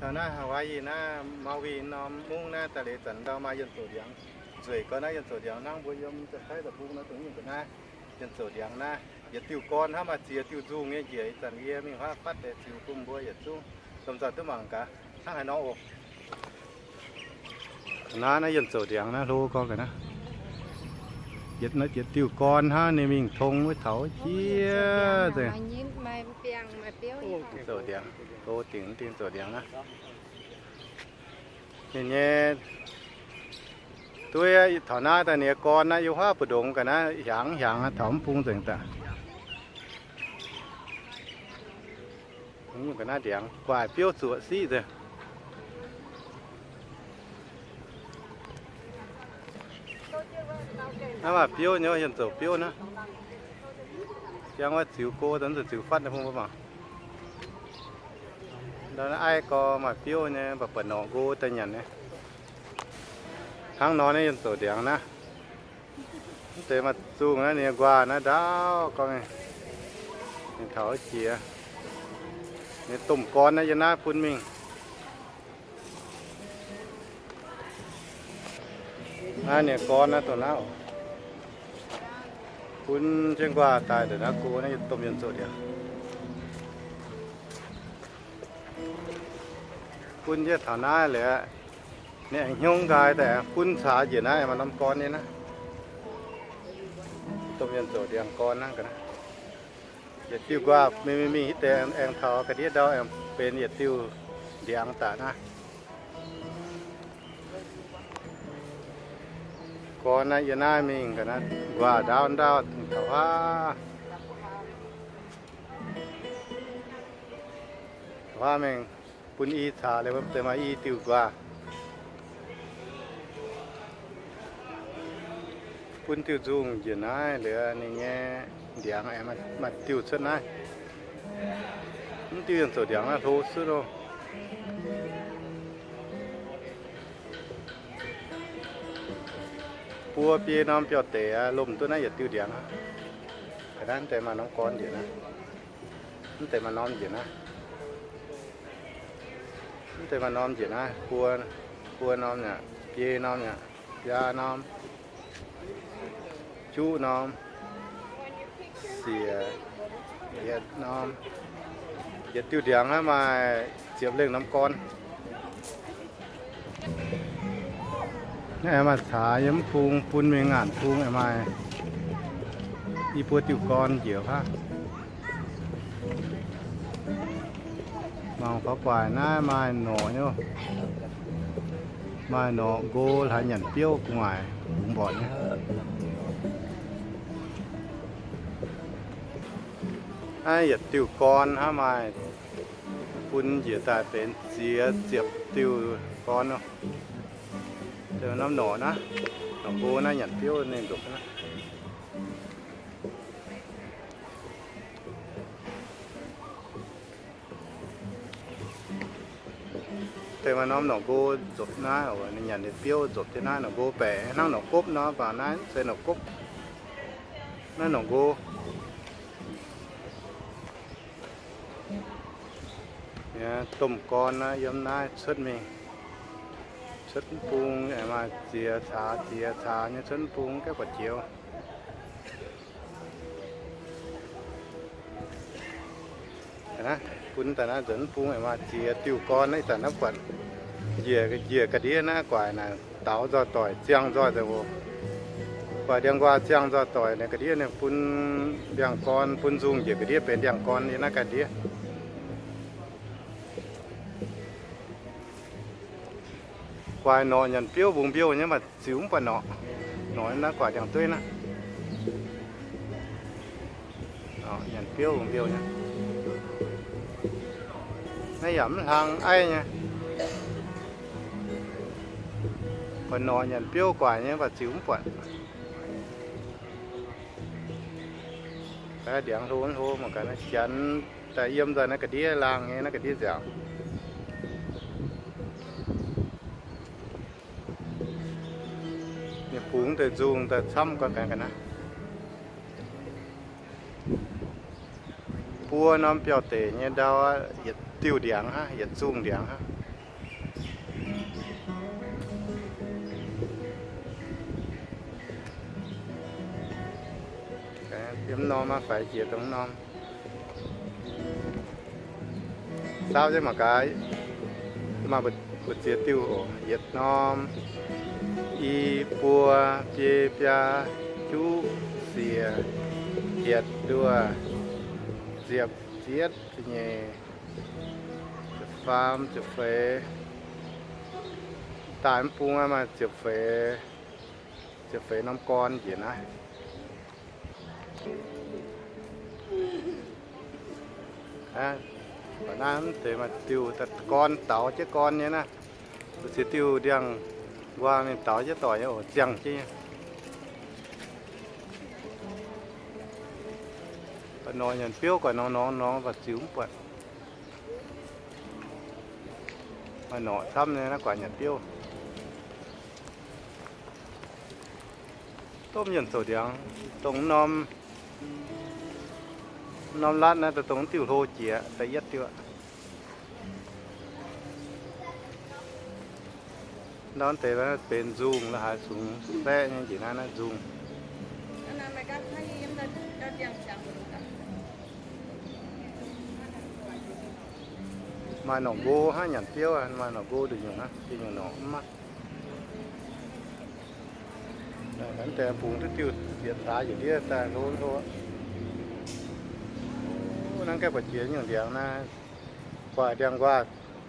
Taux naaiv Hawaii naaiv, Maui norm mungv naaiv, daaih liuz zanc ndau maaih yienh zoux ndiangx nzueic gau naaiv. Yienh zoux ndiangx hnangv mbuo yiem Janx-Taiv deic-bung nor, dongh nyungc ga'naaiv yienh zoux ndiangx naaiv. Yietc diuh gorn hnangv, maaih ziex diuh nzungh nyei njiec. Ih zanc yie mingh huaav fatv deix ziux bun mbuo yietc zungv domh nzoih duqv mangc gaax hnangv haaix nor oc. Naaiv, naaiv yienh zoux ndiangx naaiv hlo gorngv ga'naaiv. Yietc, yietc diuh gorn hnangv, ninh mingh tong wuov taux jiex nzengc. Zoux ndiangx, hlo dingc, dingh zoux ndiangx naaiv. Ninh nyei dueiv taux naaiv daaih, ninh nyei gorn naaiv yiem huaav mbu'ndongx ga'naaiv, hiaangx hiaangx taux mv bung nzengc daaih. Nyungc ga'naaiv ndiangx guaax biouv zuoqc siqv nzengc. Naaiv maaih biouv nyei, yienh zoux biouv naaiv. Jangx wuov ziux go, daaih ziux fatv nyei bung mbuo mangc. Ndau naaiv aiv gorx maaih biouv nyei, mv baac buatc norqc nqo daaih nyanc nyei. Hnangv nor naaiv yienh zoux ndiangx naaiv. Mv deix maaih zungh naaiv, ninh nyei nquaah naaiv ndaauv gorngv, ninh taux jiex. Ninh domh gorn naaiv yiem naaiv bun mingh. Naaiv ninh gorn naaiv dongh naaiv, bun jienv nquaah daaih ndongc naaiv go naaiv, domh yienh zoux ndiangx. Bun jienv taux naaiv liuz, ninh aengx hnyouv nqaai daaih bun caax njiec naaiv, aengx maaih norm gorn nyei naaiv. Domh yienh zoux ndiangx gorn naaiv ga'naaiv. Yietc diuh nquaah mingh mingh mingh hitv deix aengx taux ga'ndiev ndau aengx benx yietc diuh ndiangx daaih naaiv. Gorn naaiv yiem naaiv mingh ga'naaiv, nquaah ndaauv ndaauv taux huaav, huaav mingh bun i caax liuz, deix maaih i diuh nquaah. Bun diuh nzungh njiec naaiv liuz, ninh nyei ndiangx aengx maaih diuh cuotv naaiv. Mv diuh yienh zoux ndiangx naaiv hlo suiv loh. Buo biei norm biauv-deic aqv, lomh duqv naaiv yietc diuh ndiangx aqv. Ga'naaiv mv deix maaih norm gorn njiec naaiv. Mv deix maaih norm njiec naaiv. Mv deix maaih norm njiec naaiv, buo, buo norm aqv, biei norm aqv, biaa norm, juqv norm, siec, yietc norm. Yietc diuh ndiangx naaiv maaih ziepc lengh norm gorn. Naaiv aengx maaih caax yiem mv bung bun mingh ngaanc bung aengx maaih i buo diuh gorn njiec faqv. Mangc faaux guaax naaiv maaih norqc nyei, maaih norqc nqo hlaax nyanc biouv gu'nguaaic bungx mborqc nyei. Naaiv yietc diuh gorn hnangv maaih bun njiec daaih benx ziex ziepc diuh gorn nor. Norm norqc naaiv, norqc nqo naaiv nyanc biouv ninh nzopc naaiv. Deix maaih norm norqc nqo nzopc naaiv, ninh nyanc ninh biouv nzopc jienv naaiv. Norqc nqo baeqc hnangv norqc gopv nor, mv baac naaiv mv zeiz norqc gopv. Naaiv norqc nqo. Domh gorn naaiv yiem naaiv cuotv mingh, cuotv mv bung aengx maaih ziex caax ziex caax nyei cuotv mv bung gaeqv buatc jiex. Bun daaih naaiv nzuonx mv bung aengx maaih ziex diuh gorn naaiv, ih zanc naaiv buatc njiec, njiec ga'ndiev naaiv guaaic naaic daaux nzoih doic, ziangh nzoih doic oc. Guaaic ndiangx nquaah ziangh nzoih doic naaic ga'ndiev ninh bun ndiangx gorn, bun nzungh njiec ga'ndiev benx ndiangx gorn yiem naaiv ga'ndiev. Guaaic norqc nyanc biouv mbungx mbiouh nyei, mv baac ziux mv buatc norqc. Norqc naaiv guaaic ndiangx dueiv naaiv. Nyanc biouv mbungx mbiouh nyei. Naaiv yaac mv hlang aiv nyei. Buatc norqc nyanc biouv guaaic nyei, mv baac ziux mv buatc. Ndiangx hlo hlo mangc gaax, naaiv janx daaih yiem nzaaih naaiv ga'ndiev laangh nyei, naaiv ga'ndiev nziaauc. Ninh bungx deix nzungh daaih camv gau gaax ga'naaiv. Buo norm biauv-deic nyei ndau aqv, yietc diuh ndiangx hnangv, yietc zungh ndiangx hnangv. Yiem norm maah, faix jiex dongh norm. Saauv jienv mangc gaax, maaih mbu'ziex diuh oc. Yietc norm, i, buo, biei, biaa, juqv, siec, hietc, nduoh, ziepc, zietv, ziepc nyeic, ziepc faam, ziepc feix. Daaih mv bung maaih ziepc feix, ziepc feix norm gorn njiec naaiv. Aa, naaiv mv deix maaih diuh gorn, daaux jienv gorn nyei naaiv. Mbu'ziex diuh ndiangx-nquaah mingh daaux jienv doic nyei oc, ziangh jienv nyei. Guaax norqc nyanc biouv, guaax norqc norqc norqc, mv baac ziux mv buatc. Maaih norqc camv nyei naaiv guaax nyanc biouv. Domh yienh zouc ndiangx, dongh norm, norm latv naaiv dongh diuh hlo jiex da'yietv diuh. Ndau deix benx nzungh la'haaix sungx saeqv nyei njiec naaiv, naaiv nzungh. Maaih norqc nqo hnangv nyanc biouv, maaih norqc nqo nduqc nyungc hnangv, diuh nyungc norqc mv maaih. Deix bungx duqv diuh ziex caax njiec ndiev daaih hlo hlo. Hnangv gaengh buatc jiex nyungc ndiangx naaiv, guaax ndiangx-nquaah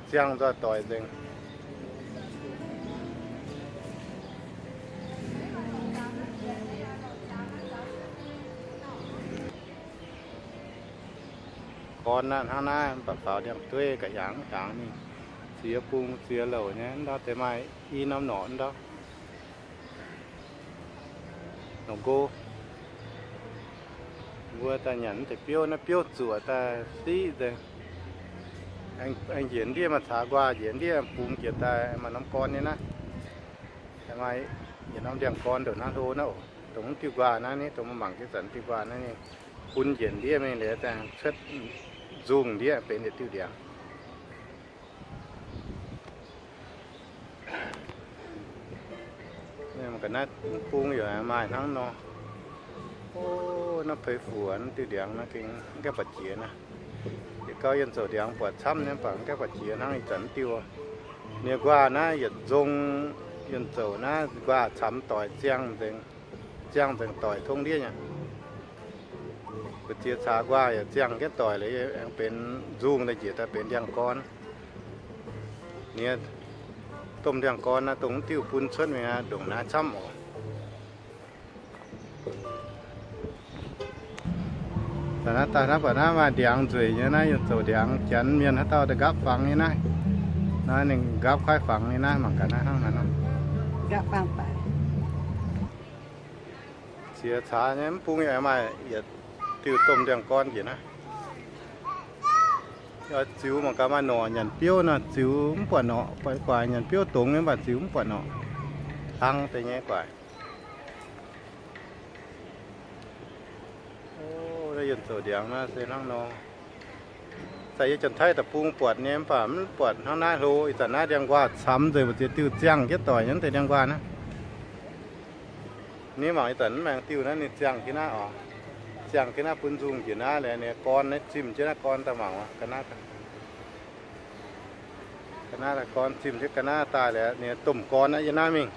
ziangh nzoih doic nzengc. Gorn naaiv hnangv naaiv, mv baac faaux ndiangx-dueiv ga'hiaangx hiaangx mingh, ziex bung ziex louc nyei. Ndau deix maaih i norm norqc ndau. Norqc nqo. Mbuo daaih nyanc deix biouv, naaiv biouv zuoqc daaih siqv nzengc. Aengx njiec ndiev maaih caax nquaah njiec ndiev bungx jiex daaih maaih norm gorn nyei naaiv. Maaih yietc norm ndiangx-gorn ndongc naaiv hlo naaiv oc. Dongh mv diuh nquaah naaiv ni, dongh mbuo mangc jienv zanc diuh nquaah naaiv ni, bun njiec ndiev mingh liuz daaih cuotv nzungh ndiev benx yietc diuh ndiangx. Ga'naaiv mv bung yaac maaih hnangv nor. O, naaiv peix fuc naaiv diuh ndiangx naaiv gengh mv gaengh buatc jiex naaiv. Yietc gau yienh zouc ndiangx buatc camv nyei, mv baac mv gaengh buatc jiex hnangv ih zanc diuh. Ninh nquaah naaiv yietc nzong, yienh zouc naaiv nquaah camx doic ziangh nzengc, ziangh nzengc doic tongv ndiev nyei. Mbu'ziex caax nquaah yaac ziangh jienv doic liuz aengx benx nzungh daaih njiec daaih benx ndiangx-gorn. Ninh domh ndiangx-gorn naaiv dongh diuh bun cuotv mingh aqv, ndongc naaiv camv oc. Daaih naaiv, daaih naaiv baac naaiv maaih ndiangx nzueic nyei naaiv, yienh zouc ndiangx Janx mienh haaix dauh daaih nqaapv fangx nyei naaiv. Naaiv ninh nqaapv kuaaiv fangx nyei naaiv, mangc gaax naaiv hnangv haaix nor. Ziex caax nyei mv bung yaac maaih yietc diuh domh ndiangx-gorn njiec naaiv. Ziux mangc gaax maaih norqc nyanc biouv nor, ziux mv buatc norqc, buatc guaax nyanc biouv dongz nyei, mv baac ziux mv buatc norqc. Hlang deix nyei guaax. O, naaiv yienh zouc ndiangx naaiv se hnangv nor. Zai yie Janx-Taiv deic-bung buatc nyei mv baac mv buatc hnangv naaiv hlo. Ih zanc naaiv ndiangx-nquaah camx nzengc, mbu'ziex diuh ziangh jienv doic nyei, mv deix ndiangx-nquaah naaiv. Ni mangc ih zanc mv maengx diuh naaiv ninh ziangh jienv naaiv oc. Ziangh jienv naaiv bun nzungh njiec naaiv liuz, ninh gorn naaiv zimh jienv naaiv gorn daaih mangc oc, ga'naaiv. Ga'naaiv gorn zimh jienv ga'naaiv daaih liuz, ninh domh gorn naaiv yiem naaiv mingh.